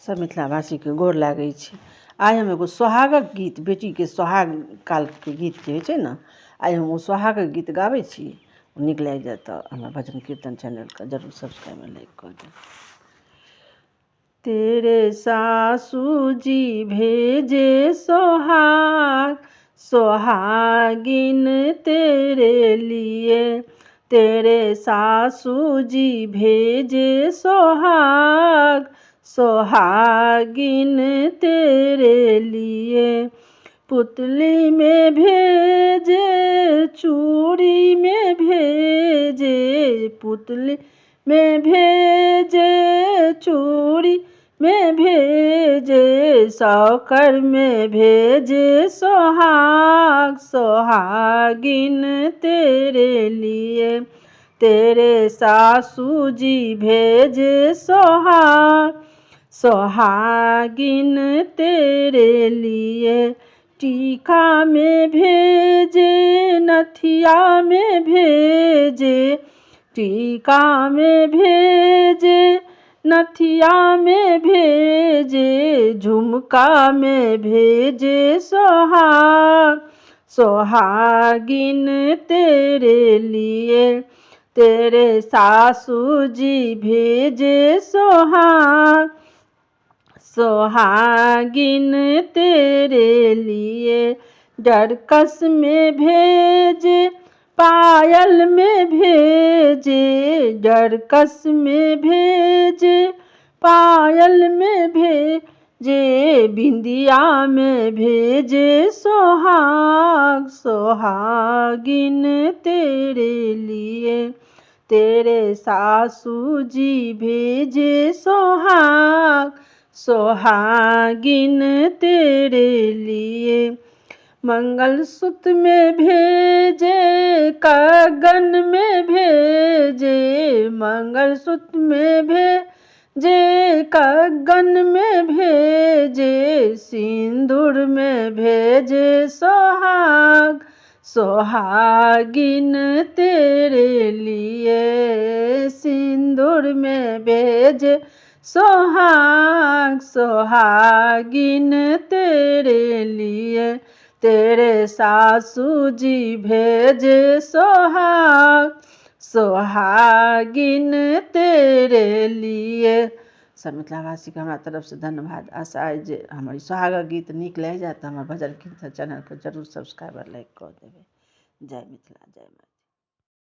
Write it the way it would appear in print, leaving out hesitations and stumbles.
सब मिथिलावासीके गोर लागै छी। आइ हम एगो सोहागक गीत, बेटीके सोहाग कालके गीत जे होइ छै ने, आइ हम ओ सोहागक गीत गाबै छी। नीक लागि जायत तऽ हमर भजन कीर्तन चैनलके जरूर सब्सक्राइब लाइक कऽ देब। तेरे सासू जी भेजे सोहाग, सोहागिन तेरे लिए। तेरे सासू जी भेजे सोहाग, सोहागिन तेरे लिए। पुतली में भेजे, चूड़ी में भेजे, पुतली में भेजे, चूड़ी में भेजे, सौकर में भेजे सोहाग, सोहागिन तेरे लिए। तेरे सासू जी भेजे सोहाग, सोहागिन तेरे लिए। टीका में भेजे, नथिया में भेजे, टीका में भेजे, नथिया में भेजे, झुमका में भेजे सोहाग, सोहागिन तेरे लिए। तेरे सासू जी भेजे सोहाग, सोहागिन तेरे लिए। डरकस में भेजे, पायल में भेजे, डरकस में भेजे, पायल में भेजे, बिंदिया में भेजे सोहाग, सोहागिन तेरे लिए। तेरे सासू जी भेजे सोहाग, सोहागिन तेरे लिए। मंगलसूत्र में भेजे, कंगन में भेजे, मंगलसूत्र में भेजे, कंगन में भेजे, सिंदूर में भेजे सोहाग, सोहागिन तेरे लिए। सिंदूर में भेजे सोहाग, सोहागिन तेरे लिए। तेरे सासू जी भेजे सोहाग, सोहागिन तेरे लिए। सब मिथिलावासीके हमरा तरफसँ धन्यवाद। आशा अइ जे हमर ई सोहागक गीत नीक लागि जायत तऽ हमर भजन कीर्तन चैनलके जरूर सब्सक्राइब आओर लाइक कऽ देबै। जय मिथिला, जय मैथिली।